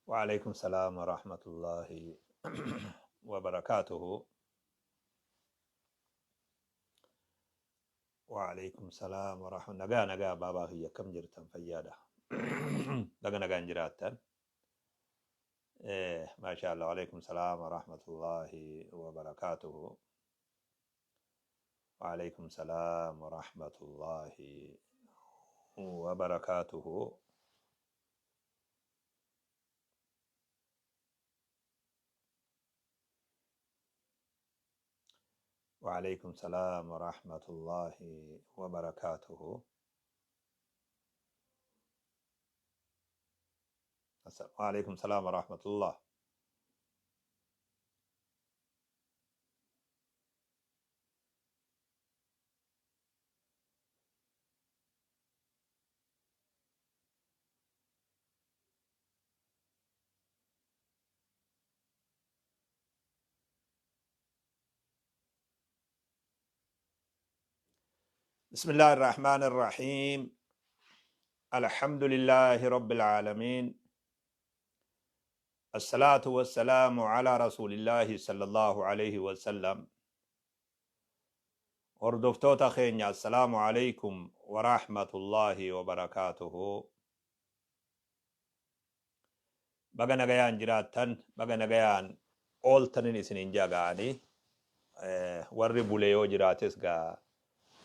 Wa'aleykum salaam wa rahmatullahi wa barakaatuhu. Wa'aleykum salaam wa rahmatullahi. Nagaa nagaa baabaa kiyya, akkam jirtan? Fayyaadha? Baga nagaan jiraattan. Maasha Allah. Wa'aleykum salaam wa rahmatullahi wa barakaatuhu. Wa'aleykum salaam wa rahmatullahi wa barakaatuhu. وعليكم السلام ورحمة الله وبركاته. وعليكم السلام ورحمة الله. بسم الله الرحمن الرحيم. الحمد لله رب العالمين، الصلاة والسلام على رسول الله صلى الله عليه وسلم. Hordoftoota keenya, assalaamu alaykum wa rahmatullahi wa barakaatuhu. Baga nagayaan jiraattan, baga nagayaan ooltanin isiniin jaga'anii, warri bule yoo jiraates gaa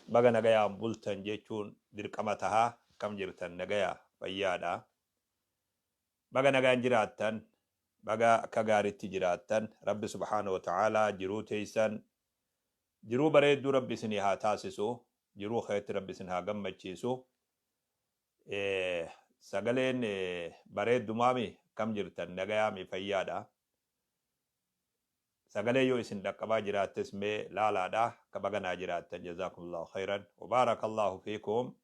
baga nagayaan bultan jechuun dirqama taha. Akkam jirtan? Nagaya, fayyaadha? Baga nagaan jiraattan, baga akka gaaritti jiraattan. Rabbi subhaanahu wa ta'aalaa jiruu teeysan jiruu bareedduu Rabbi isinii haa taasisu, jiruu keetti Rabbi isin haa gammachiisu. Sagaleen bareeddumaami? Akkam jirtan? Nagayaami, fayyaadha? Sagalee yoo isin dhaqqabaa jiraattes mee laalaadha. Akka baganaa jiraattan. Jazaakumullahu khayran wa baarakallahu fiikum.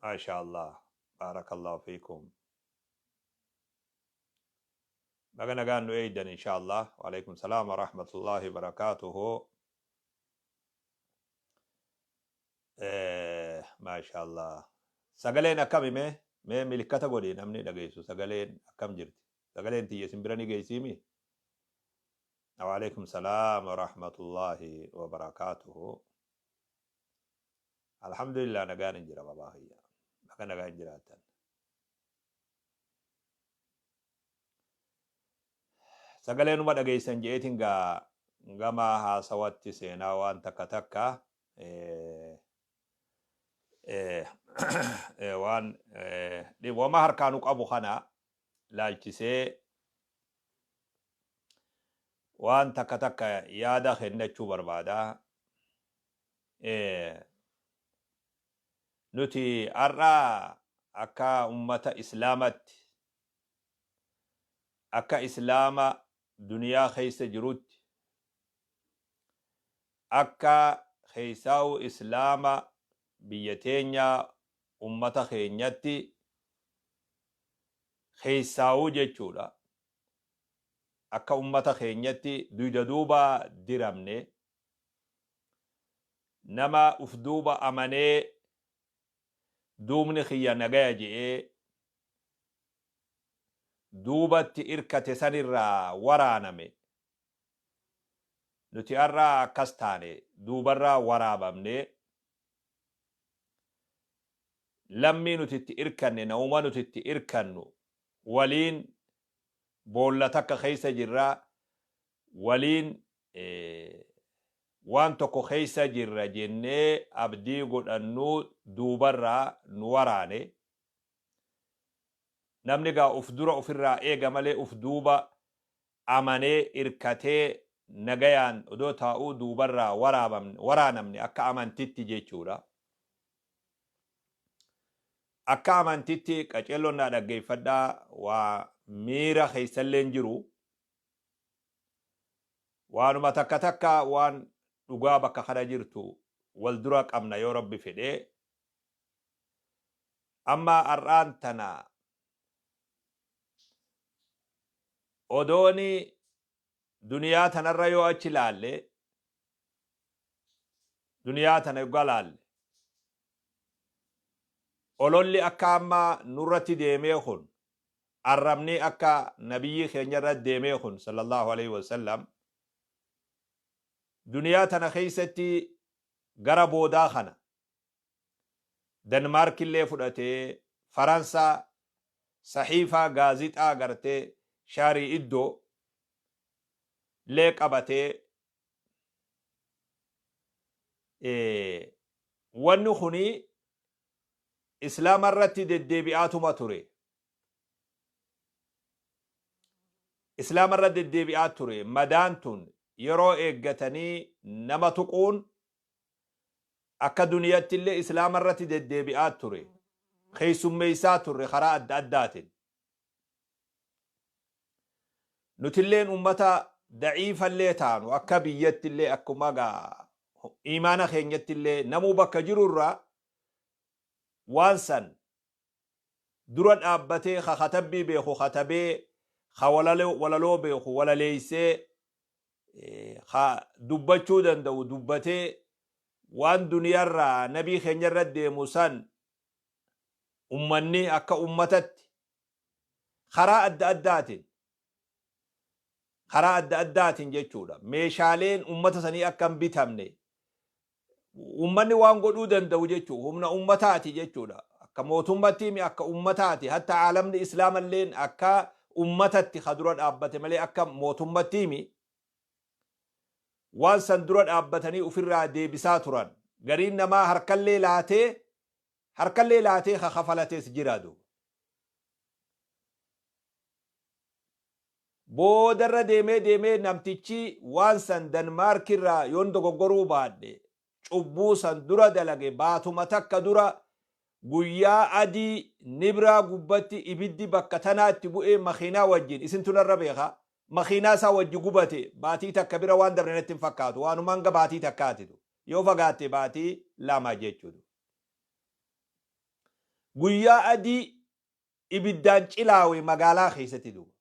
Maasha Allah, baarakallahu fiikum. Baga nagaan nu eeydan, insha Allah. Waalaikum salaam wa rahmatullahi wa barakaatuhu. Maasha Allah. Sagaleen akkami? Mee milikkata godhi, namni dhageessu. Sagaleen akkam jirti? Sagaleen tiyya isin bira ni geessiimi? Waalaikum salaam wa rahmatullahi wa barakaatuhu. Alhamdulillah, nagaan hin jira, babaa kiyya. Baga nagaan jiraattan. Sagalee numa dhageessan je'eetiin gaa gama haasawatti seenaa. Waan takka takka waan wama harkaanu qabu kana laalchisee waan takka takka yaada kennachuu barbaada. Nuti har'a akka ummata Islaamatti, akka Islaama duniyaa keessa jirutti, akka keessaa'u Islaama biyya teenyaa, ummata keenyatti keessaa'u jechuudha. Akka ummata keenyatti duyda duuba diramne, nama uf duuba amanee duubni kiyya nagaya je'ee duubatti irkate sanirraa waraaname. Nuti har'a akkas taane, duubarraa waraabamne. Lammii nuti itti irkanne, namuma nuti itti irkannu waliin boolla takka keessa jirra, waliin waan tokko keessa jirra jennee abdii godhannuu duubarraa nu waraane. Namni gaa uf dura ufirraa eega malee uf duuba amanee irkatee nagayaan odoo taa'uu duubarraa waraanamne akka amantitti jechuudha. Akka amantitti qaceelloon naa dhaggeeffadhaa, waa miira keessalleen jiru. Waanuma takka takka, waan dhugaa bakka kana jirtu wal dura qabna yoo Rabbi fedhe. Amma har'aan tana odooni duniyaa tanarra yoo achi laalle, duniyaa tana yoggaa laalle, Ololli akka amma nurratti deemee kun, arrabni akka nabiyyii keenya irratti deemee kun sallallahu alaihi wasallam, duniyaa tana keessatti gara boodaa kana Denmaarkillee fudhatee, Faransaa sahiifaa gaazixaa gartee Shaarii Iddoo lee qabatee, wanni kuni Islaama irratti deddeebi'aatuma ture. Islaama irra deddeebi'aa ture. Madaan tun yeroo eeggatanii nama tuquun akka duniyatti illee Islaama irratti deddeebi'aa ture. Keessummeessaa turre karaa adda addaatiin. Nutilleen ummata da'iifallee taanu, akka biyyattillee, akkuma gaa iimaana keenyattillee, namuu bakka jiru irraa waan san dura dhaabbatee, ka katabbii beeku katabee, ka walaloo beeku walaleessee, ka dubbachuu danda'u dubbatee, waan duniyarraa nabii keenyarra deemu san ummanni akka ummatatti karaa adda addaatiin, karaa adda addaatiin jechuudha, meeshaaleen ummata sanii akka hin bitamne ummanni waan godhuu danda'u jechuudha. Humna ummataati jechuudha. Akka mootummatti mi, akka ummataati. Hatta aalamni islaamalleen akka ummatatti ka dura dhaabbate malee akka mootummatti mi. Waan san dura dhaabbatanii ofirraa deebisaa turan. Gariin namaa harkallee laatee, harkallee laatee ka kafalates jira duuba. Boodarra deemee deemee namtichi waan san Danmarkirraa, yoon dogoggoruu baadhe, cubbuu san dura dalage baatuma takka dura guyyaa adii Nibraa gubbatti ibiddi bakka tanaatti bu'ee makiinaa wajjin, isintu narra beeka, makiinaa isaa wajji gubate. Baatii takka bira waan dabre natti hin fakkaatu, waanuma hanga baatii takkaatitu, yoo fagaatte baatii 2 jechuudha. Guyyaa adii ibiddaan cilaawe magaalaa keessatti duuba.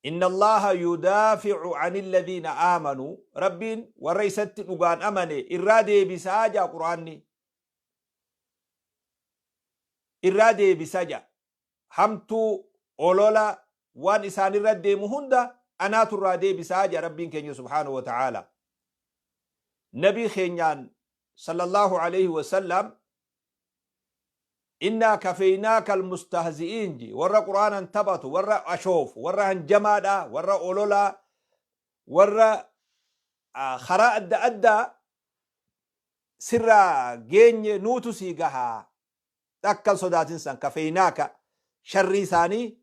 Inna Allaha yudaafi'u anilladhiina aamanuu, Rabbiin warra isatti dhugaan amane irraa deebisaa jaa Qur'aanni. Irraa deebisa jaa. Hamtuu, olola, waan isaanirra deemu hunda anaatu irraa deebisaa jaa Rabbiin keenya subhaanahu wa ta'aala. Nabii keenyaan sallallahu alayhi wa sallam, innaa kafeynaaka almustahzi'iin ji, warra Qur'aanan taphatu, warra ashoofu, warra hanjamaadha, warra ololaa, warra karaa adda addaa sirraa geenye, nuutu sii gahaa, takkan sodaatin, san kafeynaaka, sharrii isaanii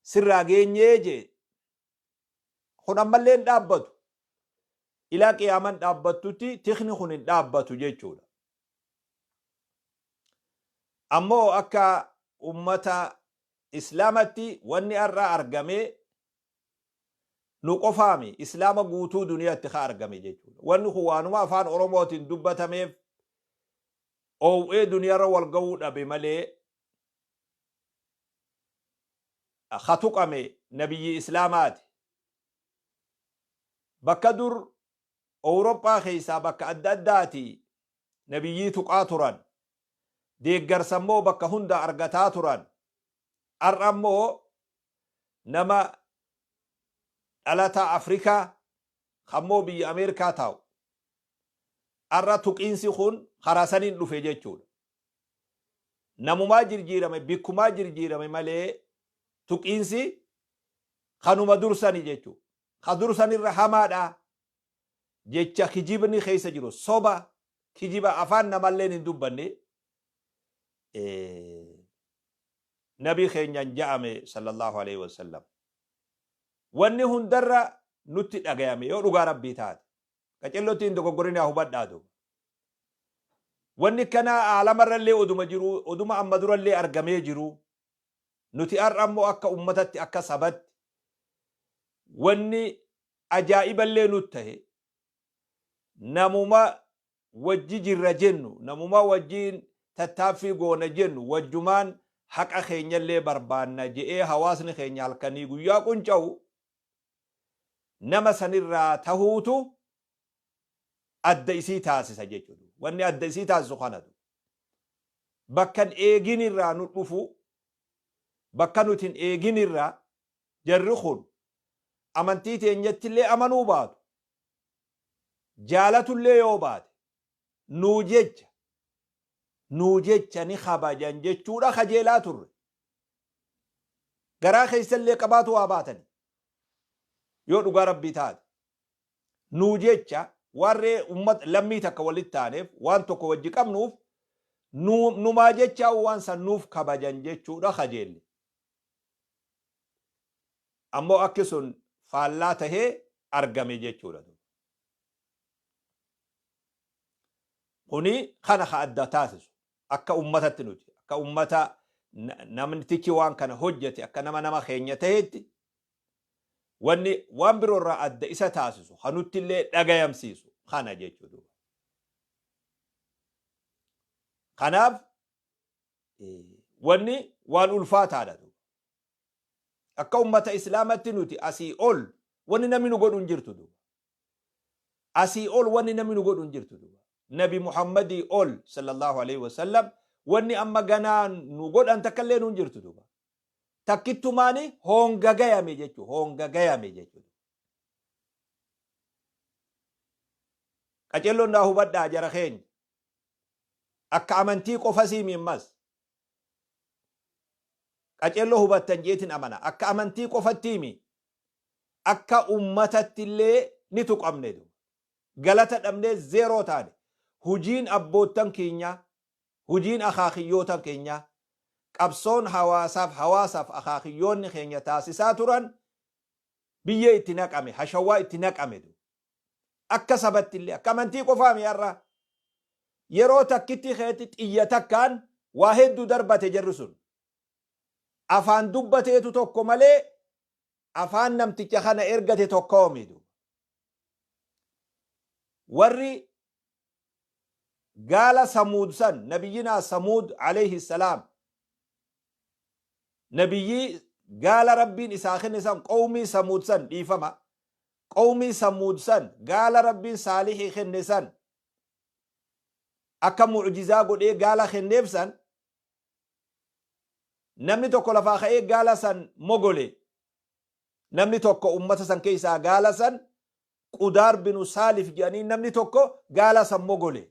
sirraa geenyee jee. Kun ammallee hin dhaabbatu. Ilaa qiyaaman dhaabbattutti tikni kun hin dhaabbatu jechuudha. Ammoo akka ummata Islaamatti wanni har'a argame nu qofaami, Islaama guutuu duniyatti ka argame jechuudha. Wanni kun waanuma afaan Oromootiin dubbatameef oow'ee duniyarra wal ga'uu dhabe malee, ka tuqame nabiyyi Islaamaati. Bakka dur Owuroppaa keessaa bakka adda addaati nabiyyii tuqaa turan, deeggarsa immoo bakka hunda argataa turan. Har'a immoo nama dhalataa Afrikaa kan immoo biyya Ameerikaa taa'u. Har'a tuqiinsi kun karaa saniin dhufe jechuudha. Namumaa jirjiirame, bikkumaa jirjiirame malee tuqiinsi kanuma dursani jechuudha. Ka dursanirra hamaadha jecha kijibni keessa jiru, soba, kijiba afaan namalleen hin dubbanne nabii keenyaan ja'ame sallallahu alaihi wasallam. Wanni hundarra nutti dhagayame, yoo dhugaa Rabbii taate, qacellotti hin dogoggorinaa, hubadhaa duuba. Wanni kanaa aalamarrallee oduma jiru, oduma amma durallee argamee jiru, nuti har'a immoo akka ummatatti, akka sabatti wanni ajaa'iballee nut tahe, namuma wajji jirra jennu, namuma wajjiin tattaaffii goona jennu, wajjumaan haqa keenyallee barbaanna je'ee hawaasni keenya halkanii guyyaa qunca'u, nama sanirraa tahuutu adda isii taasisa jechuudha. Wanni adda isii taasisu kana. Bakka hin eegin irraa nu dhufu, bakka nuti hin eegin irraa jarri kun amantii teenyattillee amanuu baatu, jaalatullee yoo baate, nuu jecha nuu jecha ni kabajan jechuudha kajeelaa turre. Garaa keessallee qabaatu waa baatani. Yoo dhugaa Rabbii taate. Nuu jecha warree ummat lammii takka walitti taaneef waan tokko wajji qabnuuf numaa jechaa waan san nuuf kabajan jechuudha kajeelle. Ammoo akki sun faallaa tahee argame jechuudha. Kuni kana ka adda taasisu. Akka ummatatti nuti akka ummata namtichi waan kana hojjete akka nama nama keenya tahetti wanni waan biroo irraa adda isa taasisu ka nutti illee dhagayamsiisu kana jechuudha. Kanaaf wanni waan ulfaataadha. Akka ummata Islaamatti nuti asii ol wanni namni nu godhu hin jirtu duuba. Asii ol wanni namni nu godhu hin jirtu duuba. Nabi Muhammadii ol sallallahu alaihi wasallam wanni amma ganaa nu godhan takka illee nu hin jirtu duuba. Takkittumaani honga gayame jechuu honga gayame jechuu. Qacelloon naa hubadhaa jara keenya. Akka amantii qofa siimi ammas. Qaceelloo hubattan jeetin amana. Akka amantii qofattii mi? Akka ummatatti illee ni tuqamne. Galata dhabnee zeeroo taane. Hujiin abboottan keenyaa, hujiin akaakiyyootan keenyaa, qabsoon hawaasaaf hawaasaaf akaakiyyoonni keenya taasisaa turan biyyee itti naqame, hashawwaa itti naqame. Akka sabatti illee, akka amantii qofaa mi har'a? Yeroo takkitti keetti xiyya takkaan waa hedduu darbate jarri sun. Afaan dubbateetu tokko malee afaan namticha kana ergate tokko midu. Warri gaala Samuud san, nabiyyinaa Samuud alayhi salaam, nabiyyii gaala Rabbiin isaa kenne san, qawmii Samuud san, dhiifama, qawmii Samuud san, gaala Rabbiin Saalihii kenne san, akka mu'jizaa godhee gaala kenneef san, namni tokko lafaa ka'ee gaala san mogole. Namni tokko ummata san keessaa gaala san Qudaar binu Saalif jedhanii namni tokko gaala san mogole.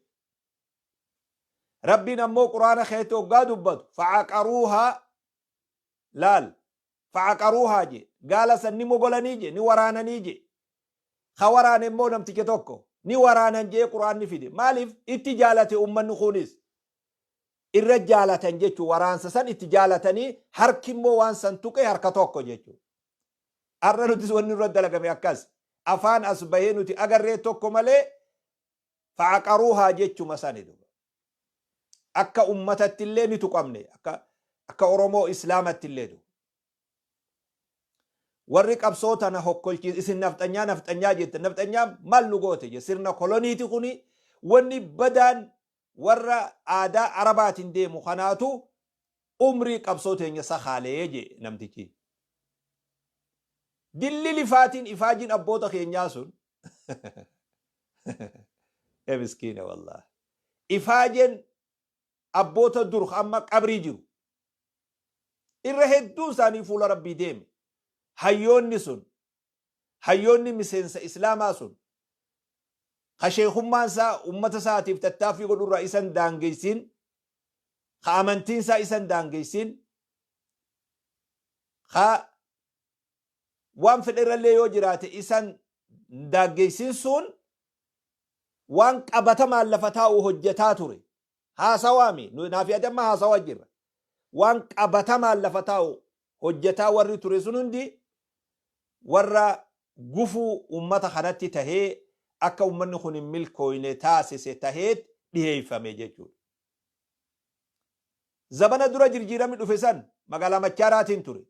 Rabbiin ammoo Quraana keessatti hoggaa dubbatu fa'aqaruuhaa laal fa'aqaruuhaa je gaala san ni mogolanii je ni waraananii je. Ka waraane immoo namticha tokko ni waraanan jee Quraanni fide. Maaliif itti jaalate ummanni kunis? Irra jaalatan jechuun waraansa san itti jaalatanii harki immoo waan san tuqe harka tokko jechuudha. Har'a nutis wanni nurra dalagame akkas. Afaan as bahee nuti agarree tokko malee fa'aqaruuhaa jechuma sani duba. Akka ummatatti illee ni tuqamne akka Oromoo Islaamatti illee duba. Warri qabsoo tana hokkolchiis isin nafxanyaa nafxanyaa jettan, nafxanyaa maal nu goote je sirna koloniiti kuni, wanni badaan warra aadaa Arabaatiin deemu kanaatu umrii qabsoo teenya sakaalee je namtichi. Dilli lifaatiin ifaajiin abboota keenyaa sun ee miskiina wallahi. Ifaajeen abboota dur amma qabrii jiru. Irra hedduun isaanii fuula Rabbii deeme. Hayyoonni sun, hayyoonni miseensa Islaamaa sun, ka sheekummaan isaa ummata isaatiif tattaaffii godhu irraa isa hin daangeysin, ka amantiin isaa isa hin daangeysin, ka waan fedhe irrallee yoo jiraate isa hin daangeysin sun waan qabatamaan lafa taa'u hojjetaa ture. Haasawaami. Naafi ati amma haasawaa jirra. Waan qabatamaan lafa taa'u hojjetaa warri ture sun hundi warra gufuu ummata kanatti tahee akka ummanni kun hin milkooyne taasise taheet dhiheeyfame jechuudha. Zabana dura jirjiiramni dhufe san magaalaa Machaaraatiin ture.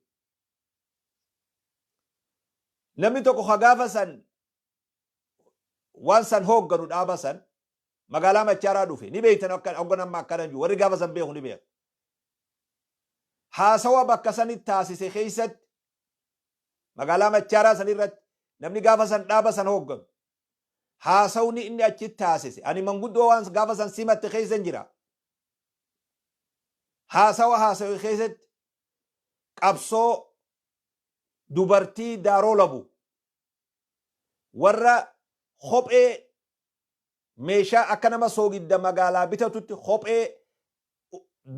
Namni tokko ka gaafa san waan san hoogganu dhaaba san magaalaa Machaaraa dhufe ni beektan, akka hoggan amma akkana jiru warri gaafa san beeku ni beeka. Haasawa bakka sanitti taasise keessatti, magaalaa Machaaraa san irratti, namni gaafa san dhaaba san hoogganu Haasawni inni achitti taasise ani manguddoo waan gaafa san simatte keessan jira. Haasawa haasawe keessatti qabsoo dubartii Daaroo Labu warra kophee meeshaa akka nama soogidda magaalaa bitatutti kophee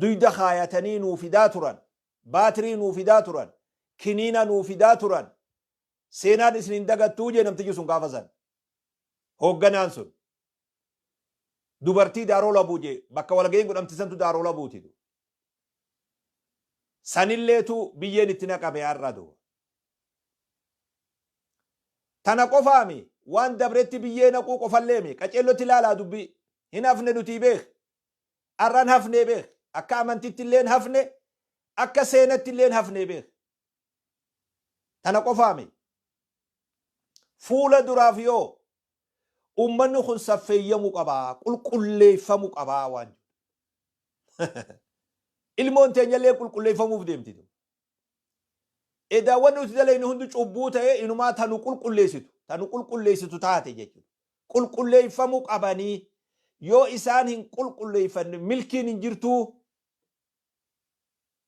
duyda kaayatanii nuu fidaa turan, baatirii nuu fidaa turan, kiniina nuu fidaa turan. Seenaan isin hin dagattuu jee namtichi sun gaafa san. Hoogganaan sun. Dubartii Daaroo Labuu jee bakka walga'iin godhamti santu Daaroo Labuuti. Sanilleetu biyyeen itti naqame har'a duuba. Tana qofaami waan dabretti biyyee naquu qofalleemi qaceellotti ilaalaa dubbii hin hafne nutii beek. Har'an hafnee beek. Akka amantitti illeen hafne akka seenatti illeen hafnee beek. Tana qofaami. Fuula duraaf yoo ummanni kun saffeeyyamu qabaa, qulqulleeffamu qabaa waan jedhu. Ilmoon teenyallee qulqulleeffamuuf deemti. Edaa wanni nuti dalaynu hundi cubbuu ta'ee inumaa tanu qulqulleessitu, tanu qulqulleessitu taate jechuudha. Qulqulleeffamu qabanii yoo isaan hin qulqulleeffanne milkiin hin jirtuu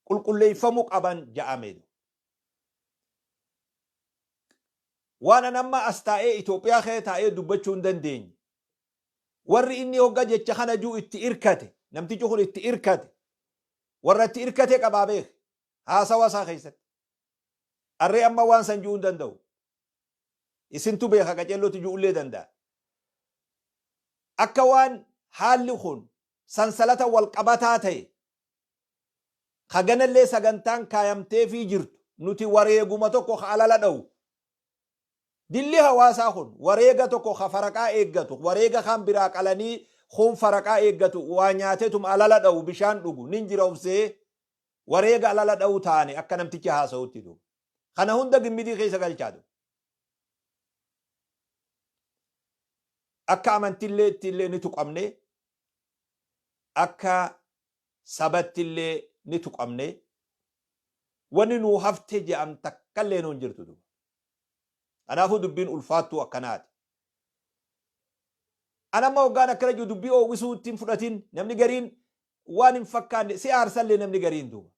qulqulleeffamu qaban ja'ame. Waan an amma as taa'ee Itoophiyaa kee taa'ee dubbachuu hin dandeenye. Warri inni hogga jecha kana jiru itti irkate, namtichi kun itti irkate, warra itti irkate qabaa beek haasawa isaa keessatti. Arree amma waan san ji'uu hin danda'u. Isintu beeka qaceellootti ji'ullee danda'a. Akka waan haalli kun sansalata wal qabataa ta'e Haganallee sagantaan kaayamteefii jirtu nuti wareeguma tokko ka alala dhawu. Dilli hawaasaa kun wareega tokko ka faraqaa eeggatu, wareega kaan biraa qalanii kuun faraqaa eeggatu waa nyaatetuma alala dhawu bishaan dhugu nin jira of se'ee wareega alala dhawu taane akka namtichi haasawutti duuba. Kana hunda gimmidii keessa galchaa duuba. Akka amantillee ittiillee ni tuqamne akka sabattillee ni tuqamne, wanni nuu hafte je'an takkallee nuun jirtu duuba. Kanaafuu dubbiin ulfaattuu akkanaati. An amma hoggaan akkana jiru dubbii oowwisuutti hin fudhatin namni gariin waan hin fakkaanne si aarsallee namni gariin duuba.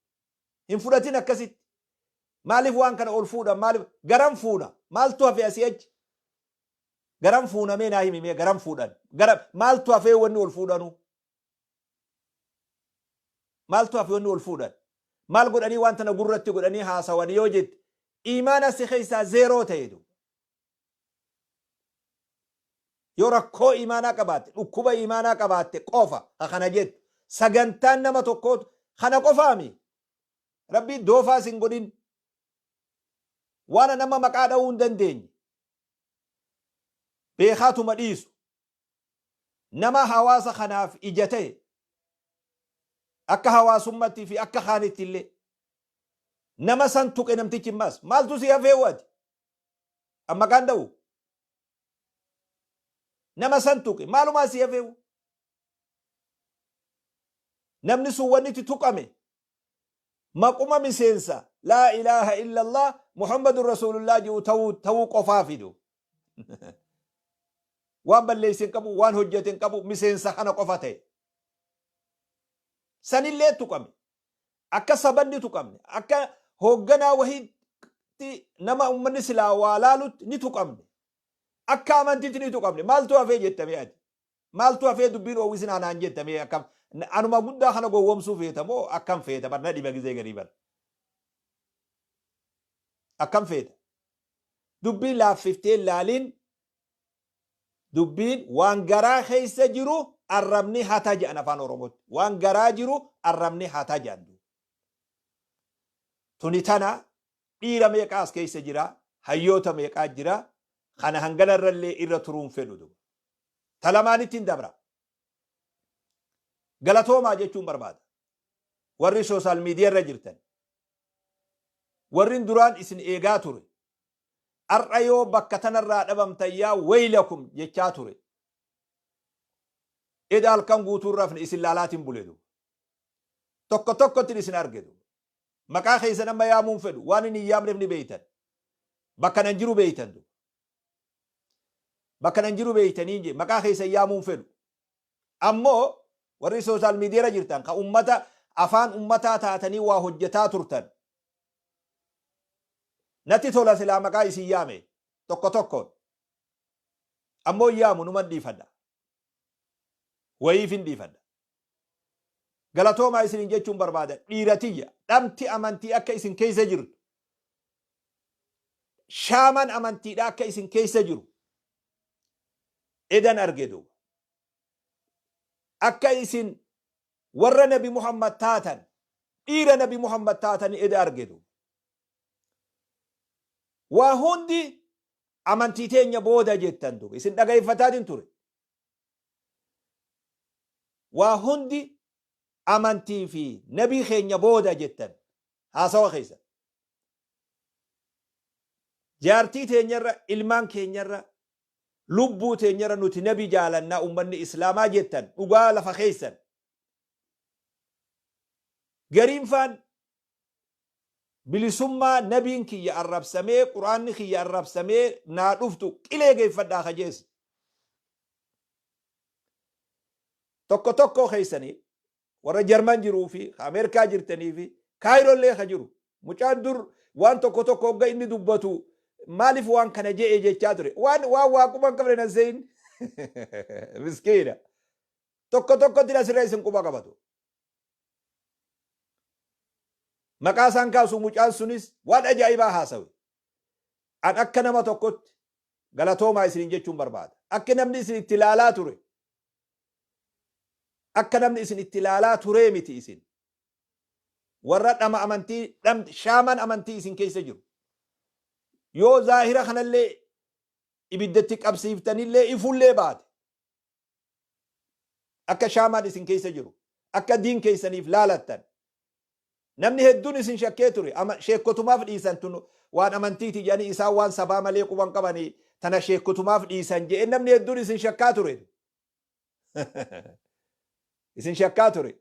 Hin fudhatin akkasitti. Maaliif waan kana ol fuudhan maaliif garam fuuna maaltu hafe asii achi garam fuunamee naa himi mee garam fuudhan gara maaltu hafee wanni ol fuudhanuu. Maaltu hafe wanni ol fuudhan? Maal godhanii waan tana gurratti godhanii haasawan yoo jette iimaana si keessaa zeeroo ta'e duuba. Yoo rakkoo iimaanaa qabaatte, dhukkuba iimaanaa qabaatte qofa ka kana jettu. Sagantaan nama tokkootu kana qofaami. Rabbii doofaa sin godhin. Waan nama maqaa dha'uu hin dandeenye. Beekaatuma dhiisu. Nama hawaasa kanaaf ija ta'e akka hawaasummatti fi akka kaanitti illee nama san tuqe namtichi immaas maaltu si hafee ati amma maqaan dha'u nama san tuqe maalumaa si hafee namni sun wanni itti tuqame maquma miseensa laa ilaaha illallah muhammadun rasuulullah ji'u ta'uu qofaa fidu. Waan balleesse hin qabu, waan hojjete hin qabu, miseensa kana qofa ta'e. Sanillee tuqame. Akka sabanni tuqamne, akka hoogganaa wahiitti nama ummanni silaa waa laalutti ni tuqamne. Akka amantiitti ni tuqamne. Maaltu hafee jettamee ati? Maaltu hafee dubbiin oowwisinaa naan jettamee akkam? Anuma guddaa kana gowwoomsuu feeta moo akkam feeta? Bar na dhiba gizee garii bar. Akkam feeta? Dubbii laaffiftee hin laalin dubbiin waan garaa keessa jiru arrabni hata jedhan afaan Oromootti. Waan garaa jiru arrabni hata jedhan. Tuni tana dhiira meeqaa as keessa jira hayyoota meeqaa jira kana hangana irrallee irra turuun fedhu duba. Ta lamaanitti hin dabra. Galatoomaa jechuun barbaada. Warri sooshaal miidiyaa irra jirtan. Warrin duraan isin eegaa ture. Ar'a yoo bakka tanarraa dhabamtan yaa waylakum jechaa ture. Eda halkan guutuu hin rafne isin laalaatiin bule duuba. Tokko tokkottin isin arge duuba. Maqaa keessan amma yaamuu hin fedhu. Waan inni hin yaamneef ni beeytan. Bakka nan jiru beeytan duuba. Bakka nan jiru beeytanii je maqaa keessan yaamuu hin fedhu. Ammoo warri social media irra jirtan ka ummata afaan ummataa taatanii waa hojjetaa turtan natti tola silaa maqaa isin yaame tokko tokkoon. Ammoo hin yaamu numan dhiifadha. Wayiifin dhiifadha. Galatoomaa isiniin jechuun barbaada. Dhiira tiyya, dhamti amantii akka isin keessa jirtu, shaaman amantiidha akka isin keessa jiru edan arge duuba. Akka isin warra Nabi Muhammad taatan, dhiira Nabi Muhammad taatan eda arge duuba. Waa hundi amantii teenya booda jettan duuba. Isin dhagayfataatin ture. Waa hundi amantii fi nabii keenya booda jettan haasawa keessan. Jaartii teenyarra, ilmaan keenyarra, lubbuu teenyarra nuti nabi jaalannaa ummanni islaamaa jettan dhugaa lafa keessan. Gariin faan bilisummaa nabiin kiyya arrabsamee qur'aanni kiyya arrabsamee naa dhuftu qilee geeffadhaa ka jees. Tokko tokkoo keessanii warra Jarman jiruu fi ka Ameerikaa jirtanii fi Kaayirollee ka jiru. Mucaan dur waan tokko tokko hogga inni dubbatu maaliif waan kana je'e jechaa ture. Waan waan waa quba hin qabne nan se'in. Miskiina. Tokko tokkotti asirra isin quba qabatu. Maqaa isaan kaasu mucaan sunis waan ajaa'ibaa haasawe. An akka nama tokkotti galatoomaa isiniin jechuun barbaada. Akka namni isin itti ilaalaa ture. Akka namni isin itti ilaalaa turee miti isin. Warra dhama amantii shaaman amantii isin keessa jiru. Yoo zaahira kanallee ibiddatti qabsiiftanillee ifullee baate. Akka shaamaan isin keessa jiru. Akka diin keessaniif laalattan. Namni hedduun isin shakkee ture. Ama sheekkotumaaf dhiisan tun waan amantiiti jedhanii isaan waan sabaa malee quban qabanii tana sheekkotumaaf dhiisan jedhee namni hedduun isin shakkaa ture. Isin shakkaa ture.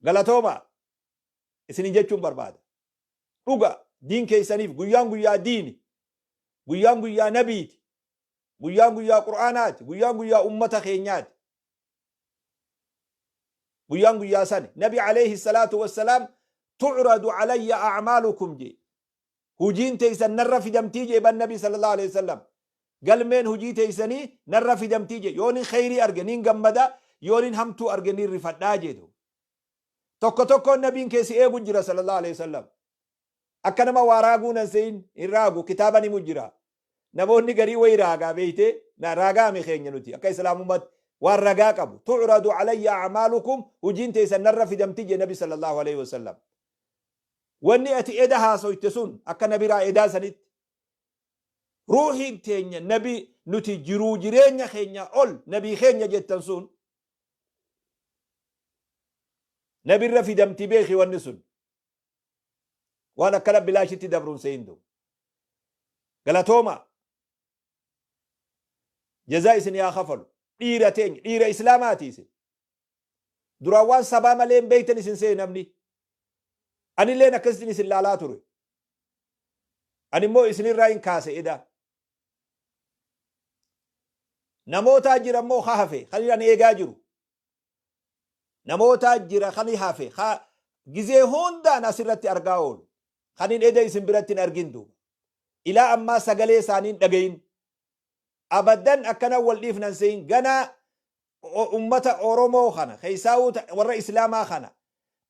Galatooma isinin jechuun barbaada. Dhuga diin keessaniif guyyaan guyyaa diini. Guyyaan guyyaa nabiiti. Guyyaan guyyaa Qur'aanaati. Guyyaan guyyaa ummata keenyaati. Guyyaan guyyaa sani. Nabi alayhi salaatu wassalaam tu'radu alayya a'maalukum jee. Hujiin teeysan narra fidamtii jee ban Nabi sallallahu alayhi wasallam. Galmeen hujii teeysanii narra fidamtii jee. Yoonin kheyrii arge niin gammada, yoonin hamtuu arge niin rifadhaa jee. Tokko tokkoon nabiin kee si eegu jira sallallahu alayhi wasallam. Akka nama waa raaguu nan se'in hin raagu kitaaban himu jira. Namoonni garii wayi raagaa beeytee na raagaame keenya nuti akka islaamummaatti waan ragaa qabu. Tu'radu alayya a'maalukum hujiin teessan narra fidamti jee nabi sallallahu alayhi wasallam. Wanni ati eda haasoyte sun akka nabiraa edaa sanitti ruuhiin teenya nabi nuti jiruu jireenya keenya ol nabii keenya jettan sun nabirra fidamti beeki wanni sun. Waan akkana bilaashitti dabruun seeyin duuba. Galatooma. Jazaa isin yaa kafalu. Dhiira teenya, dhiira islaamaati isin. Duraan waan sabaa malee hin beektan isin se'e namni. Anilleen akkasittiin isin laalaa ture. Ani immoo isinirraa hin kaase eda. Namootaa jira immoo ka hafe, kan ani eegaa jiru. Namootaa jira kan hafe ka gizee hundaan asirratti argaa oolu. Kanin eda isin biratti hin argin duuba. Ilaa ammaa sagalee isaanii hin dhagayin. Abaddan akkana wal dhiifnan seyin ganaa ummata Oromoo kana keessaawuu warra Islaamaa kana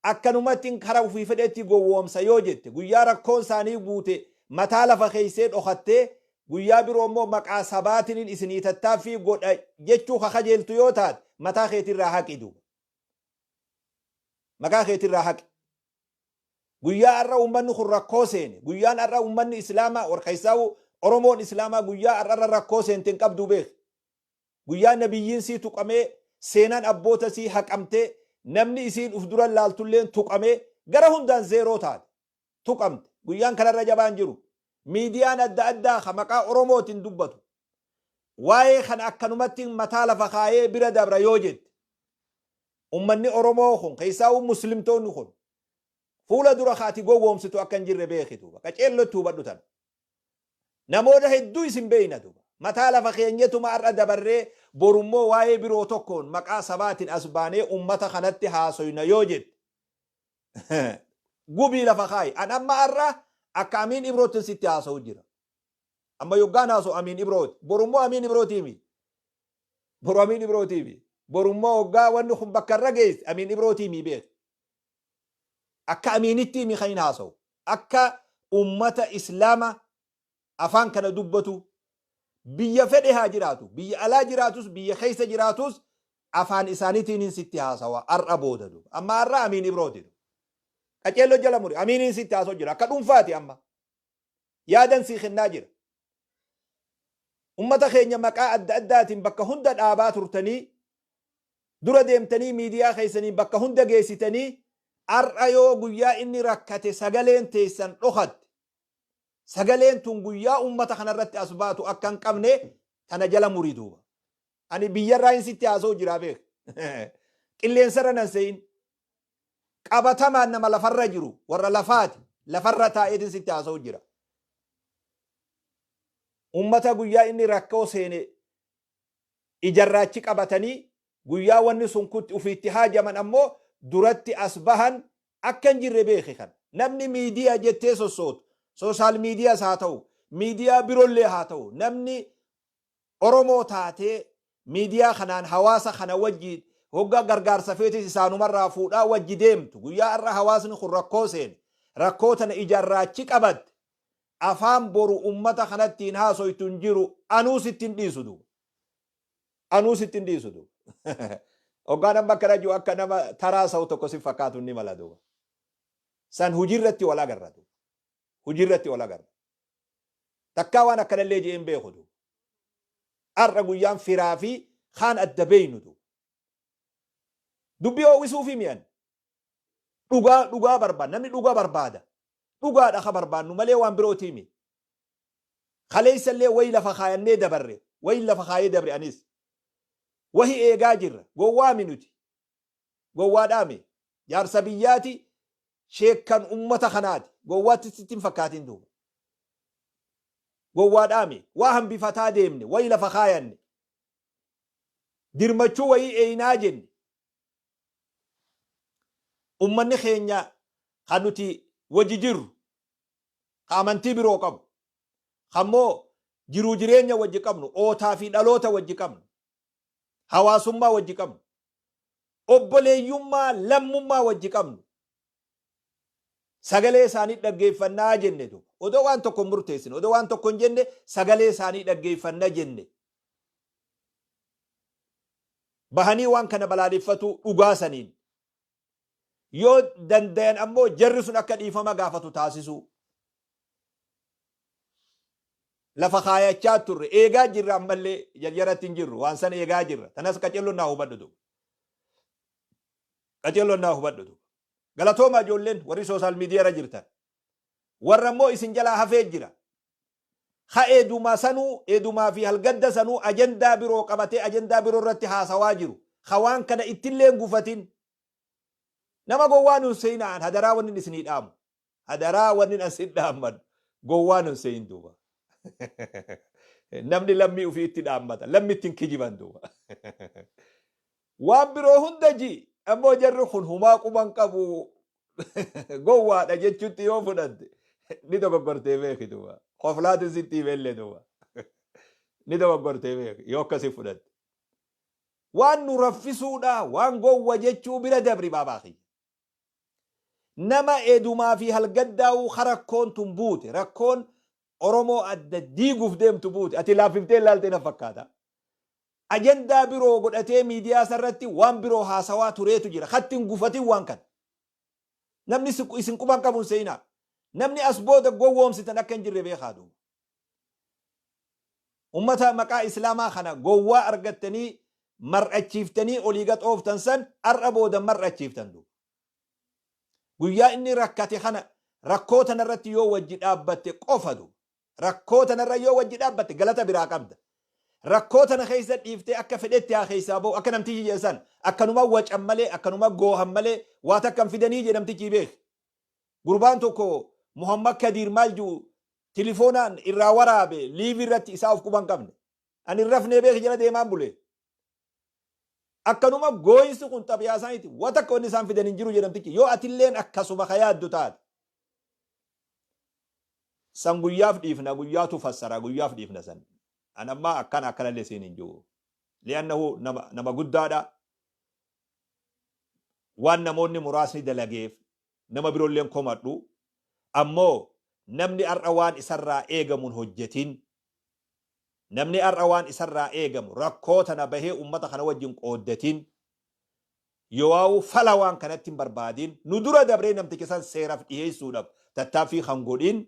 akkanumatti kara ofii fedhetti gowwoomsa yoo jette guyyaa rakkoon isaanii guute mataa lafa keessee dhokattee Guyyaa biroo immoo maqaa sabaatinin isinii tattaaffii godha jechuu ka kajeeltu yoo taate mataa keetirraa haqi duuba. Maqaa keetirraa haqi. Guyyaa har'a ummanni kun rakkoo seene, guyyaan har'a ummanni Islaamaa, war keessaa'u Oromoon Islaamaa guyyaa har'arra rakkoo seente hin qabduu beeki. Guyyaa nabiyyiin sii tuqamee, seenaan abboota sii haqamtee, namni isiin uf dura laaltulleen tuqamee, gara hundaan zeeroo taate. Tuqamte. Guyyaan kanarra jabaan jiru. Miidiyaan adda addaa ka maqaa Oromootiin dubbatu waa'ee kana akkanumatti mataa lafa kaayee bira dabra yoo jette ummanni Oromoo kun keessaawuu muslimtoonni kun fuula dura ka ati gowwoomsitu akka hin jirre beeki duuba. Qaceellotti hubadhu tana. Namoota hedduu isin beeyna duuba. Mataa lafa keenyetuma har'a dabarree borummoo waa'ee biroo tokkoon maqaa sabaatiin as baanee ummata kanatti haasoyna yoo jette gubii lafa kaayi. An amma har'a akka Amiin Ibroottin sitti haasa'u jira. Amma yoggaan haasa'u Amiin Ibrooti. Borummoo Amiin Ibrootii miti. Boru Amiin Ibrootii miti. Borummoo hoggaa wanni kun bakka irra geesse Amiin Ibrootii mii beeki. Akka Amiinitti mii kan hin haasa'u. Akka ummata Islaama afaan kana dubbatu biyya fedhe haa jiraatu, biyya alaa jiraatus, biyya keessa jiraatus afaan isaaniitiinin sitti haasawa har'a booda duuba. Amma har'a Amiin Ibrooti. Qaceelloo jala muri Amiiniin sitti haasa'u jira. Akka dhuunfaati amma. Yaadan sii kennaa jira. Ummata keenya maqaa adda addaatiin bakka hunda dhaabaa turtanii dura deemtanii miidiyaa keessaniin bakka hunda geessitanii har'a yoo guyyaa inni rakkate sagaleen teessan dhokatte sagaleen tun guyyaa ummata kanarratti as baatu akka hin qabne tana jala murii duuba. Ani biyyarraa hin sitti haasa'u jiraa beek. Qilleensarra nan se'in. Qabatamaan nama lafarra jiru warra lafaati lafarra taa'eetiin sitti haasa'u jira. Ummata guyyaa inni rakkoo seene ijarraachi qabatanii guyyaa wanni sun kutti ufiitti haajaman ammoo duratti as bahan akka hin jirre beeki kana. Namni miidiyaa jettee sossootu sooshaal miidiyaas haa ta'u miidiyaa birollee haa ta'u namni Oromoo taatee miidiyaa kanaan hawaasa kana wajji hogga gargaarsa feetis isaanumarraa fuudhaa wajji deemtu guyyaa har'a hawaasni kun rakkoo seene rakkoo tana ijarraa achi qabatte afaan boru ummata kanatti hin haasoytu hin jiru anuu sitti hin dhiisu duuba anuu sitti hin dhiisu duuba hoggaan amma akkana jiru akka nama taraa sa'u tokko si fakkaatu ni mala duuba san hujirratti wal agarra duuba hujirratti wal agarra. Takkaa waan akkanallee je'ee hin beeku duuba. Har'a guyyaan firaa fi kaan adda beeynu duuba. Dubbii ho'isuufi mi'an. Dhugaa dhugaa barbaada. Namni dhugaa barbaada. Dhugaadha ka barbaannu malee waan birootii mi. Kaleessallee wayi lafa kaayannee dabarre. Wayi lafa kaayee dabre anis. Wahi eegaa jirra. Gowwaami nuti. Gowwaadhaa mi. Jaarsa biyyaati sheekkan ummata kanaati. Gowwaatti sitti hin fakkaatin duuba. Gowwaadhaami. Waa hambifataa deemne. Wayi lafa kaayanne. Dirmachuu wayii eeynaa jenne. Ummanni keenya kan nuti wajji jirru, ka amantii biroo qabu, kan immoo jiruu jireenya wajji qabnu, ootaa fi dhaloota wajji qabnu, hawaasummaa wajji qabnu, obboleeyyummaa lammummaa wajji qabnu sagalee isaanii dhaggeeffannaa jenne duuba. Odoo waan tokko hin murteessine, odoo waan tokko hin jenne sagalee isaanii dhaggeeffanna jenne. Bahanii waan kana balaaleffatuu dhugaa saniin. Yoo dandayan ammoo jarri sun akka dhiifama gaafatu taasisuu. Lafa kaayachaa turre eegaa jirra ammallee jarjaratti hin jirru waan san eegaa jirra. Tanas qaceelloon naa hubadhu duuba. Qaceelloon naa hubadhu duuba. Galatooma ijoolleen warri sooshaal miidiyaa irra jirtan. Warra immoo isin jalaa hafee jira. Ha eeduma sanuu eedumaa fi halgadda sanuu ajandaa biroo qabatee ajandaa biroo irratti haasawaa jiru. Ha waan kana ittillee hin gufatin. Nama gowwaa nun seenaan hadaraa wanni isinii dhaamu. Hadaraa wanni an sin dhaammadhu gowwaa nun seeyin duuba. Namni lammii ufii itti dhaammata. Lammi ittiin kijiban duuba. Waan biroo hunda ji ammoo jarri kun humaa quban qabu gowwaadha jechutti yoo fudhatte ni dogoggortee beeki duuba. Koflaatin sitti himellee duuba. Ni dogoggortee beeki yoo akkasi fudhatte. Waan nu raffisuudha waan gowwa jechuu bira dabri baabaa kiyya. Nama edumaa fi halgaddaa'uu ka rakkoon tun buute, rakkoon Oromoo adda diiguuf deemtu buute, ati laaffiftee ilaalte na fakkaata. Ajandaa biroo godhatee miidiyaa isarratti waan biroo haasawaa tureetu jira. Katti hin gufatin waan kana. Namni isin quban qabu hin se'inaa. Namni as booda gowwoomsitan akka hin jirre beekaa duuba. Ummata maqaa Islaamaa kana gowwaa argattanii mar'achiiftanii olii gad ooftan san ar'a booda mar'achiiftan duuba. Guyyaa inni rakkate kana rakkoo tanarratti yoo wajji dhaabbatte qofa duuba. Rakkoo tanarra yoo wajji dhaabbatte galata biraa qabda. Rakkoo tana keessa dhiiftee akka fedhetti haa keessaa ba'u akka namtichi jedhe san akkanuma wacan malee akkanuma goohan malee waa takka hin fidanii jedhe namtichi beeki. Gurbaan tokko Muhammad Kadiir maal ji'u tilifoonaan irraa waraabe liivii irratti isaa of quba hin qabne. Ani hin rafnee beeki jala deemaan bule. Akkanuma gooyinsi kun xabi'aa isaaniiti. Wa takka wanni isaan fidan hin jiru jedhamtichi. Yoo atilleen akkasuma ka yaaddu taate. San guyyaaf dhiifna guyyaatu fassara guyyaaf dhiifna san. An ammaa akkana akkanallee siin hin jiru. Li'annahu nama, nama guddaadha. Waan namoonni muraasni dalageef nama birolleen komadhu. Ammoo namni har'a waan isarraa eegamu hin hojjetin. Namni har'a waan isarraa eegamu rakkoo tana bahee ummata kana wajjin qooddatin. Yowaawuu fala waan kanatti hin barbaadin. Nu dura dabree namticha san seeraf dhiheessuudhaf tattaaffii kan godhin.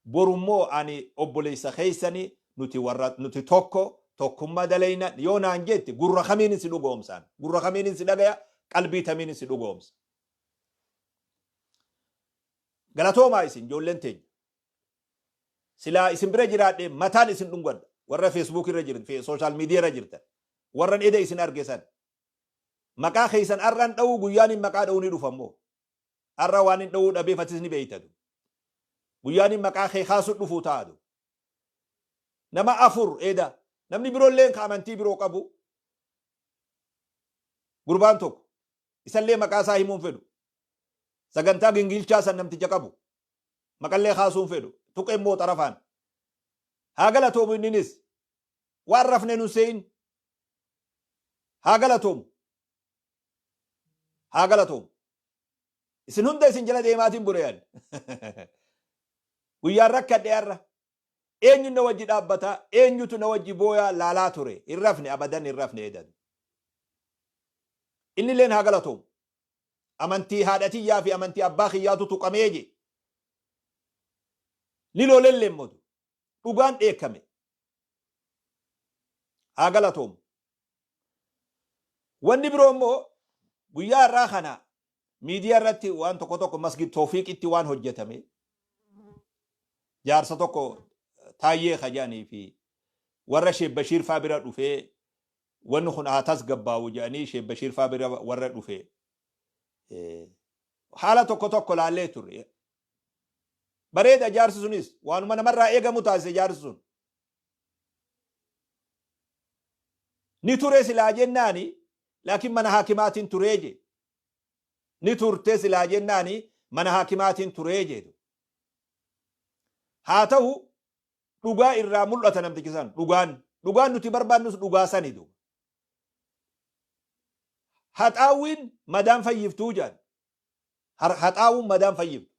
Boru immoo ani obboleessa keessani nuti warra nuti tokko tokkummaa dalayna yoo naan jette gurra kamiinin si dhugoomsaan? Gurra kamiinin si dhagaya? Qalbii tamiinin si dhugoomsa? Galatoomaa isin ijoolleen teenya. Silaa isin bira jiraadhe mataan isin dhungadha. Warra Facebook irra jiran, social media irra jirtan. Warran eda isin arge san. Maqaa keessan ar'an dha'uu guyyaan hin maqaa dha'uu ni dhufa immoo. Ar'a waan hin dha'uu dhabeef atis ni beeytatu. Guyyaan hin maqaa kee kaasu dhufuu taatu. Nama afur eda. Namni biroolleen ka amantii biroo qabu. Gurbaan tokko. Isallee maqaa isaa himuu hin fedhu. Sagantaa gingilchaa san namticha qabu. Maqallee kaasuu hin fedhu. Tuqe immoo xarafaan. Haa galatoomu inninis. Waan rafne nun se'in. Haa galatoomu. Haa galatoomu. Isin hunda isin jala deemaatiin bure ani. Guyyaan rakkadhe har'a. Eenyu na wajji dhaabbata, eenyutu na wajji booyaa laalaa ture. Hin rafne abadan hin rafne edan. Innilleen haa galatoomu. Amantii haadha tiyyaa fi amantii abbaa kiyyaatu tuqamee je. Ni lolellee immoo dhugaan dheekkame. Haa galatoomu. Wanni biroo immoo guyyaa har'aa kana miidiyaa irratti waan tokko tokko masgid Toofiiqitti waan hojjetame jaarsa tokko Taayyee Kajaanii fi warra Sheek Bashiir faa bira dhufee wanni kun haa tasgabbaa'u jedhanii Sheek Bashiir faa bira warra dhufe haala tokko tokko laallee turre. Bareeda jaarsi sunis waanuma namarraa eegamu taasise jaarsi sun. Ni ture silaa jennaani laakiin mana haakimaatiin turee jee. Ni turte silaa jennaani mana haakimaatiin turee jeetu. Haa ta'u dhugaa irraa mul'ata namtichi san dhugaan dhugaan nuti barbaannus dhugaa sani duuba. Haxaawwiin madaan fayyiftuu jedhan. Haxaawuun madaan fayyiftu.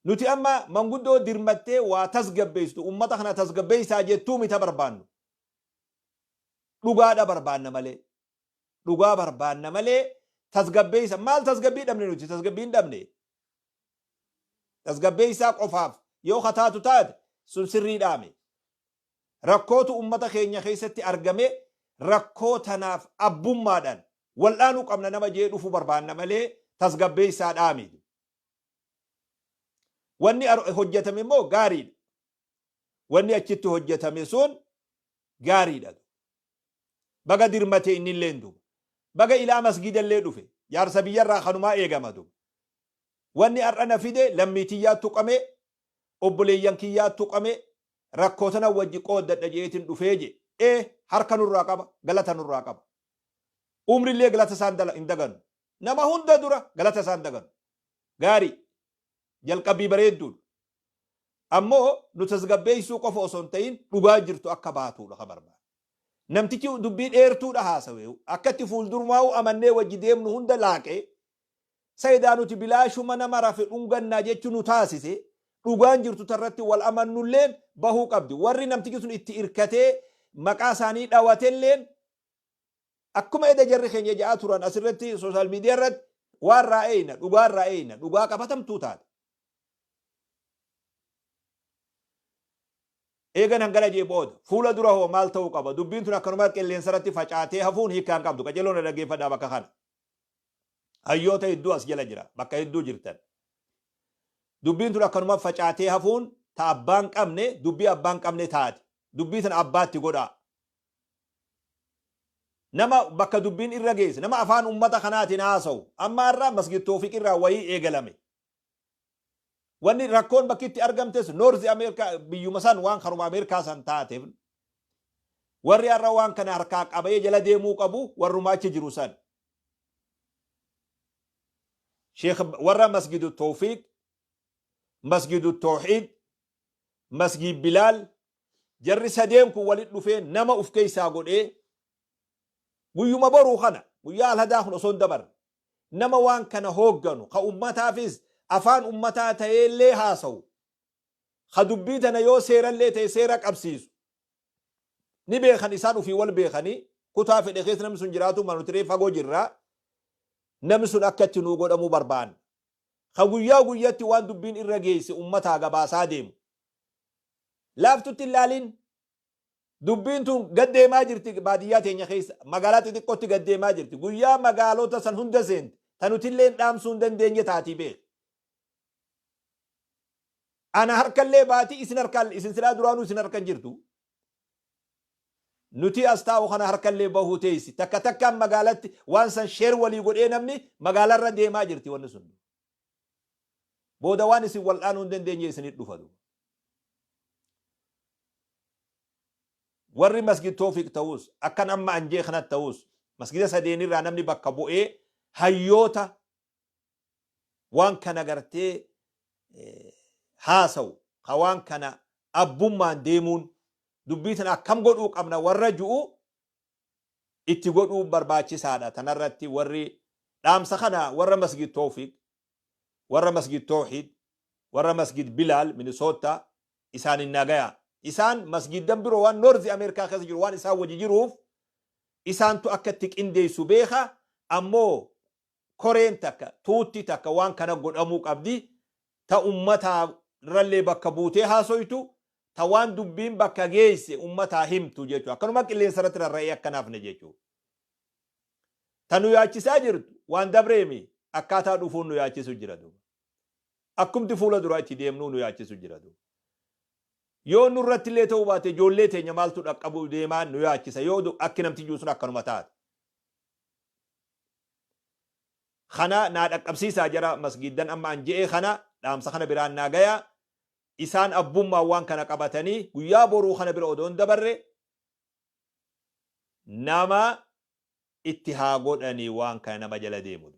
Nuti amma manguddoo dirmattee waa tasgabbeessitu ummata kana tasgabbeessaa jettuu mita barbaannu. Dhugaadha barbaanna malee. Dhugaa barbaanna malee tasgabbeessa maal tasgabbii dhabne nuti tasgabbii hin dhabne. Tasgabbeessaa qofaaf yoo kataatu taate sun sirrii dhaame. Rakkootu ummata keenya keessatti argame rakkoo tanaaf abbummaadhaan wal'aanuu qabna nama jee dhufu barbaanna malee tasgabbeessaa dhaami. Wanni hojjetame immoo gaariidha. Wanni achitti hojjetame sun gaariidha. Baga dirmate innilleen duuba. Baga ilaa masgidallee dhufe. Jaarsa biyyarraa kanumaa eegama duuba. Wanni har'a na fide lammii tiyyaa tuqame, obboleeyyan kiyyaa tuqame, rakkoo tana wajji qooddadha jeetin dhufee je. Ee harka nurraa qaba, galata nurraa qaba. Umrillee galata isaan hin dagannu. Nama hunda dura galata isaan daganu. Gaarii. Jalqabbii bareedduudha. Ammoo nu tasgabbeessuu qofa osoo hin ta'in dhugaa jirtu akka baatuudha ka barbaadu. Namtichi dubbii dheertuudha haasawe. Akka itti fuuldurumaa'uu amannee wajji deemnu hunda laaqee sayidaa nuti bilaashuma nama rafe dhungannaa jechuu nu taasise dhugaan jirtu tarratti wal amannulleen bahuu qabdi. Warri namtichi sun itti irkatee maqaa isaanii dhawatelleen Akkuma eda jarri keenya ja'aa turan asirratti social media irratti waa irraa eeyna dhugaa irraa eeyna dhugaa qabatamtuu taate. Eegan hangana jee booda fuula dura hoo maal ta'uu qaba dubbiin tun akkanuma qilleensa irratti facaatee hafuun hiikkaa hin qabdu qajeeloo na dhaggeeffadhaa bakka kana. Hayyoota hedduu as jala jira bakka hedduu jirtan. Dubbiin tun akkanuma facaatee hafuun ta abbaan qabne dubbii abbaan qabne taate dubbii tana abbaatti godhaa. Nama bakka dubbiin irra geesse, nama afaan ummata kanaatiin haasawu. Amma har'a Masjid Toofiq irraa wayii eegalame. Wanni rakkoon bakki itti argamtes North America biyyuma san waan karuma Ameerikaa san taateef Warri har'a waan kana harkaa qabee jala deemuu qabu warruma achi jiru san. Sheekh warra Masgidu Tawfiiq, Masgidu Tawhiid, Masgiid Bilaal jarri sadeen kun walitti dhufee nama uf keessaa godhee guyyuma boruu kana guyyaa alhadaa kun osoo hin dabarre nama waan kana hoogganu ka ummataafis afaan ummataa ta'eellee haasawu ka dubbii tana yoo seerallee ta'e seera qabsiisu ni beekan isaan ufii wal beekanii kutaa fedhe keessa namni sun jiraatu mala nuti ree fagoo jirra namni sun akka itti nuu godhamuu barbaanna ka guyyaa guyyatti waan dubbiin irra geesse ummataa gabaasaa deemu laaftutti hin laalin. Dubbiin tun gad deemaa jirti baadiyyaa teenya keessa magaalaa xixiqqootti gad deemaa jirti. Guyyaa magaalota san hunda seente ta nutilleen dhaamsuu hin dandeenye taatii beeki. Ana harkallee baatii isin harkaan isin silaa duraanuu isin harkan jirtu. Nuti as taa'u kana harkallee bahuu teessi. Takka takkaan magaalatti waan san sheer walii godhee namni magaalarra deemaa jirti wanni sun. Booda waan isin wal'aanuu hin dandeenye isinit dhufa duuba. Warri Masjid Toofiq ta'us akkan amma an jee kanatti ta'us masgida sadeenirraa namni bakka bu'ee hayyoota waan kana gartee haasawu ka waan kana abbummaan deemuun dubbii tana akkam godhuu qabna warra ju'u itti godhuun barbaachisaadha. Tanarratti warri dhaamsa kana warra Masjid Toofiq, warra Masjid Toohid, warra Masjid Bilaal Minnesota isaanin nagaya. Isaan masjiddan biroo waan North America keessa jiru waan isaan wajji jiruuf isaantu akka itti qindeessu beeka. Ammoo koreen takka, tuutti takka waan kana godhamuu qabdi, ta ummataa irrallee bakka buutee haasoytu, ta waan dubbiin bakka geesse ummataa himtu jechuudha. Akkanuma qilleensa irratti rarra'ee akka hin hafne jechuudha. Ta nu yaachisaa jirtu waan dabreemi akkaataa dhufuun nu yaachisu jira duuba. Akkumti fuula duraa itti deemnuu nu yaachisu jira duuba. Yoo nurratti illee ta'uu baate ijoollee teenya maaltu dhaqqabuu deemaa nu yaachisa yoo akki namti jiru sun akkanuma taate. Kana naa dhaqqabsiisaa jara masgiiddan amma an je'e kana dhaamsa kana biraan naa gayaa. Isaan abbummaan waan kana qabatanii guyyaa boruu kana bira odoo hin dabarre nama itti haa godhanii waan kana nama jala deemu.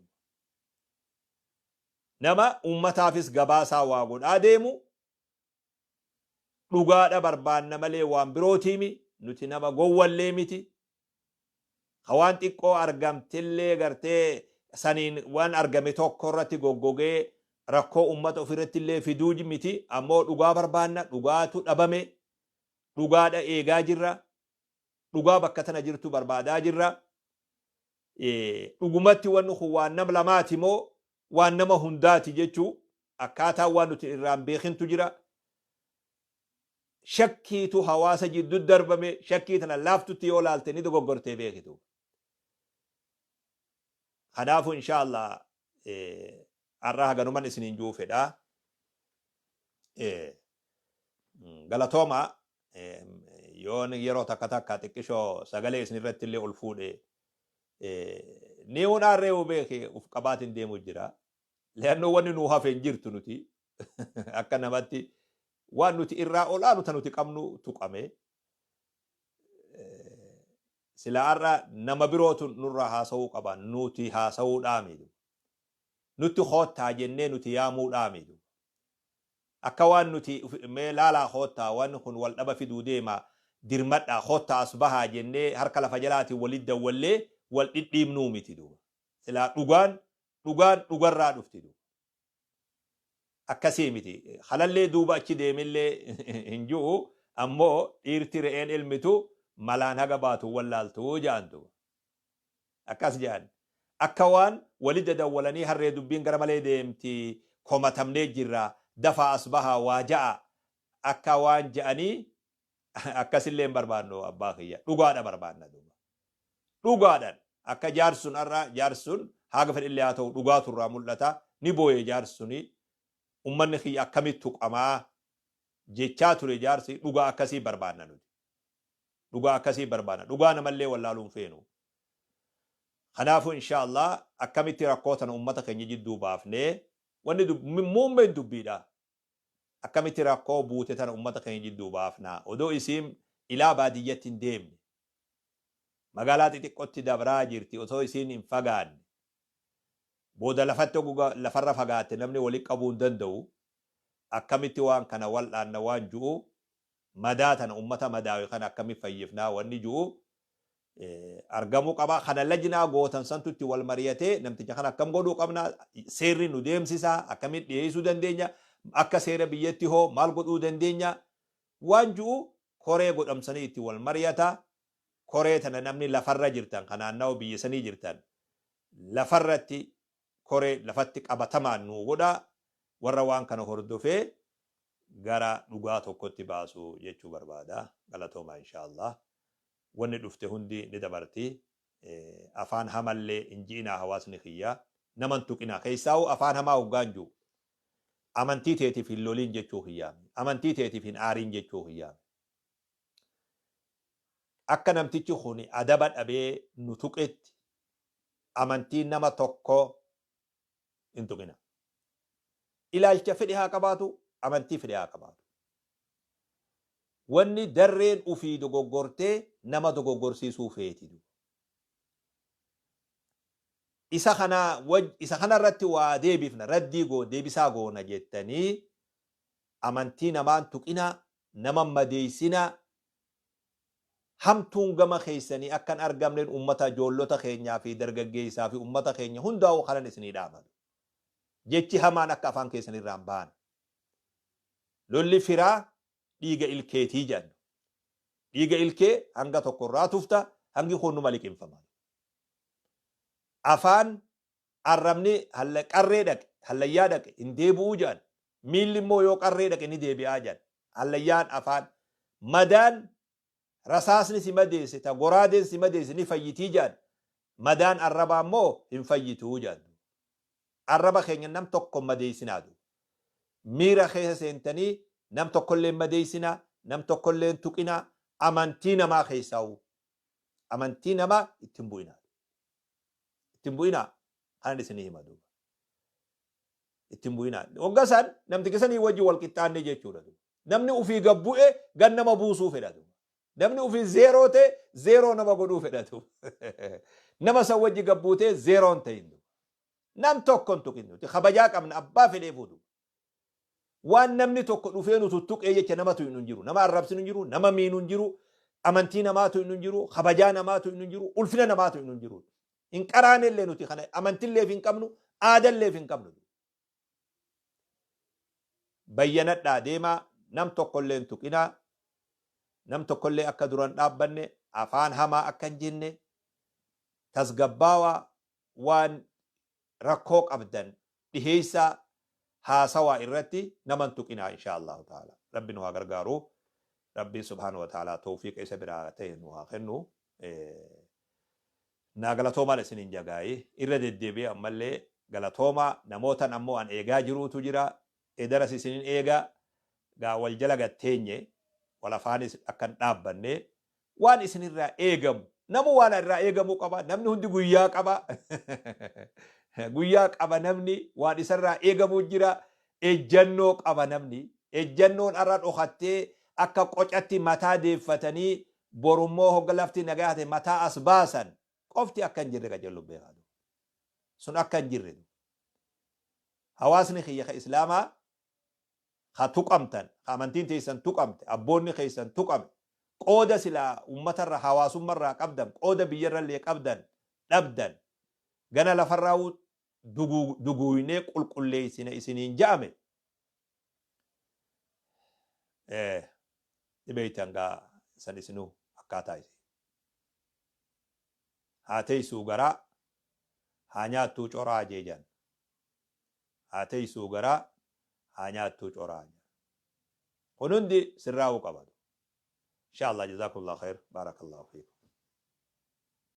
Nama ummataafis gabaasaa waa godhaa deemu dhugaadha barbaanna malee waan birootiimi nuti nama gowwallee miti. Ka waan xiqqoo argamtillee gartee saniin waan argame tokko irratti goggogee rakkoo ummata ofirratti illee fiduu miti. Ammoo dhugaa barbaanna, dhugaatu dhabame, dhugaadha eegaa jirra, dhugaa bakka tana jirtu barbaadaa jirra. Dhugumatti wanni kun waan nama lamaati moo waan nama hundaati jechuu akkaataa waan nuti irraa hin beekintu jira. Shakkiitu hawaasa jiddu darbame, shakkii tana laaftutti yoo laalte ni dogoggortee beekitu. Kanaafu insha Allah har'a haganuman isiniin juu fedha. Galatooma yoon yeroo takka takka xiqqishoo sagalee isin irratti illee ol fuudhe ni unaarree beeki uf qabaatiin deemu jira. Le'annoo wanni nuu hafe hin jirtu nuti akka namatti waan nuti irraa ol aanu ta nuti qabnu tuqame. Silaa har'a nama birootu nurraa haasa'uu qaba nuti haasa'uu dhaami. Nutti koottaa jennee nuti yaamuu dhaami. Akka waan nuti mee laalaa koottaa waan kun wal dhaba fiduu deema dirmadhaa koottaa as bahaa jennee harka lafa jalaatiin walitti dawwallee wal dhidhiibnuu miti duuba. Silaa dhugaan dhugaan dhugarraa dhufti duuba. Akkasii miti. Halallee duuba achi deemillee hin ji'u ammoo dhiirti re'een ilmitu malaan haga baatu wallaaltu ja'an duuba. Akkas ja'an. Akka waan wali dadawwalanii harree dubbiin gara malee deemti komatamnee jirra dafaa as bahaa waa ja'a akka waan ja'anii akkasillee hin barbaannu abbaa kiyya. Dhugaadha barbaanna duuba. Dhugaadhan akka jaarsi sun har'a jaarsi sun haga fedhellee haa ta'u dhugaatu irraa mul'ata ni booye jaarsi suni ummanni kiyya akkamitti tuqamaa jechaa ture jaarsi dhugaa akkasii barbaanna nuti. Dhugaa akkasii barbaanna. Dhugaa namallee wallaaluu hin feenu. Kanaafuu insha Allah akkamitti rakkoo tana ummata keenya jidduu baafnee wanni muummeen dubbiidha. Akkamitti rakkoo buute tana ummata keenya jidduu baafna odoo isiin ilaa baadiyyatti hin deemne. Magaalaa xixiqqootti dabraa jirti osoo isiin hin fagaanne. Booda lafatti lafarra fagaatte namni walitti qabuu hin danda'u. Akkamitti waan kana wal'aanna waan ju'u, madaa tana, ummata madaawe kana akkamitti fayyifnaa wanni ju'u argamuu qaba. Kana lajnaa gootan santu itti wal mari'atee, namticha kana akkam godhuu qabna, seerri nu deemsisaa, akkamitti dhiyeessuu dandeenya, akka seera biyyatti hoo maal godhuu dandeenya waan ju'u koree godhamsanii itti wal mari'ata. Koree tana namni lafarra jirtan, kan naannawa biyya sanii jirtan, lafarratti koree lafatti qabatamaan nuu godhaa, warra waan kana hordofee gara dhugaa tokkotti baasu jechuu barbaada. Galatoomaa. Inshaa Allah. Wanni dhufte hundi ni dabarti. Afaan hamallee hin ji'inaa, hawaasni kiyya. Naman tuqinaa. Keessaa'uu afaan hamaa hoggaan ji'u, amantii teetiif hin loliin jechuu kiyyaami. Amantii teetiif hin aariin jechuu kiyyaami. Akka namtichi kun adaba dhabee nu tuqetti amantii nama tokko hin tuqina. Ilaalcha fedhe haa qabaatu, amantii fedhe haa qabaatu. Wanni darreen ufii dogoggortee nama dogoggorsiisuu feeti. Isa kana irratti waa deebifna, raddii goo deebisaa goona jettanii amantii namaan tuqinaa, nama madeessinaa. Hamtuun gama keessanii akkan argamneen ummata ijoollota keenyaa fi dargaggeessaa fi ummata keenya hundaa'uu kanan isinii dhaamatu. Jechi hamaan akka afaan keessan irraa hin baane. Lolli firaa dhiiga ilkeetii jedhan. Dhiiga ilkee hanga tokko irraa tufta, hangi kun numa liqimfama. Afaan arrabni qarree dhaqe, hallayyaa dhaqe hin deebi'uu jedhan. Miilli immoo yoo qarree dhaqe ni deebi'aa jedhan. Hallayyaan afaan, madaan rasaasni si madeesse, ta goraadeen si madeesse ni fayyitii jedhan. Madaan arrabaa immoo hin fayyituu jedhan. Arraba keenya nam tokko madeessinaatu. Miira keessa seentanii nam tokkollee madeessinaa, nam tokkollee hin tuqinaa, amantii namaa keessaa'u. Amantii namaa ittiin bu'inaa. Ittiin bu'inaa, kanan isinii hima duuba. Ittiin bu'inaa. Hogga san namticha sanii wajjin wal qixxaanne jechuudha. Namni ufii gad bu'e gad nama buusuu fedha. Namni ufii zeeroo ta'e zeeroo nama godhuu fedhatu. Nama san wajji gad buutee zeeroon ta'in. Nam tokko hin tuqin nuti. Kabajaa qabna abbaa fedhee fuutu. Waan namni tokko dhufee nu tuttuqee jecha nama tuqnu hin jiru. Nama arrabsinu hin jiru. Nama miinu hin jiru. Amantii namaa tuqnu hin jiru. Kabajaa namaa tuqnu hin jiru. Ulfina namaa tuqnu hin jiru. Hin qaraanellee nuti kana amantilleef hin qabnu. Aadalleef hin qabnu. Bayyanadhaa deemaa, nam tokkollee hin tuqinaa. Nam tokkollee akka duran dhaabbanne, afaan hamaa akka hin jenne, tasgabbaawaa waan rakkoo qabdan dhiheessaa, haasawaa irratti nama hin tuqinaa, insha Allahu ta'ala. Rabbi nu haa gargaaru. Rabbi subhaanahu wa ta'ala tawfiiqa isa biraa ta'e nu haa kennu. Naa galatoomaan isiniin jagaayi. Irra deddeebi'ee ammallee galatoomaa. Namootan ammoo an eegaa jiruutu jira. Edaras isinin eega. Gaa wal jala gatteenye wal afaanis akka hin dhaabbanne waan isinirraa eegamu, namu waan irraa eegamuu qaba. Namni hundi guyyaa qaba, guyyaa qaba. Namni waan isarraa eegamuu jira, ejjannoo qaba. Namni ejjannoon arra dhokattee akka qocatti mataa deeffatanii borummoo hogga lafti nagaa ta'e mataa as baasan qofti akka hin jirre qajeellu beekaa sun akka hin jirre. Hawaasni kiyya ka Islaamaa ka tuqamtan, ka amantiin teessan tuqamte, abboonni keessan tuqame, qooda silaa ummatarra hawaasummarraa qabdan, qooda biyyarrallee qabdan dhabdan, gana lafarraa'uu duguuynee qulqulleessina isiniin ja'ame, ni beeytan gaa san isinuu akkaataa isii. Haa teessuu garaa, haa nyaattuu coraa jeejan. Haa teessuu garaa, haa nyaattuu coraa. Kun hundi sirraa'uu qaba. Insha Allah, jazakumullahu khair, barakallahu fiikum.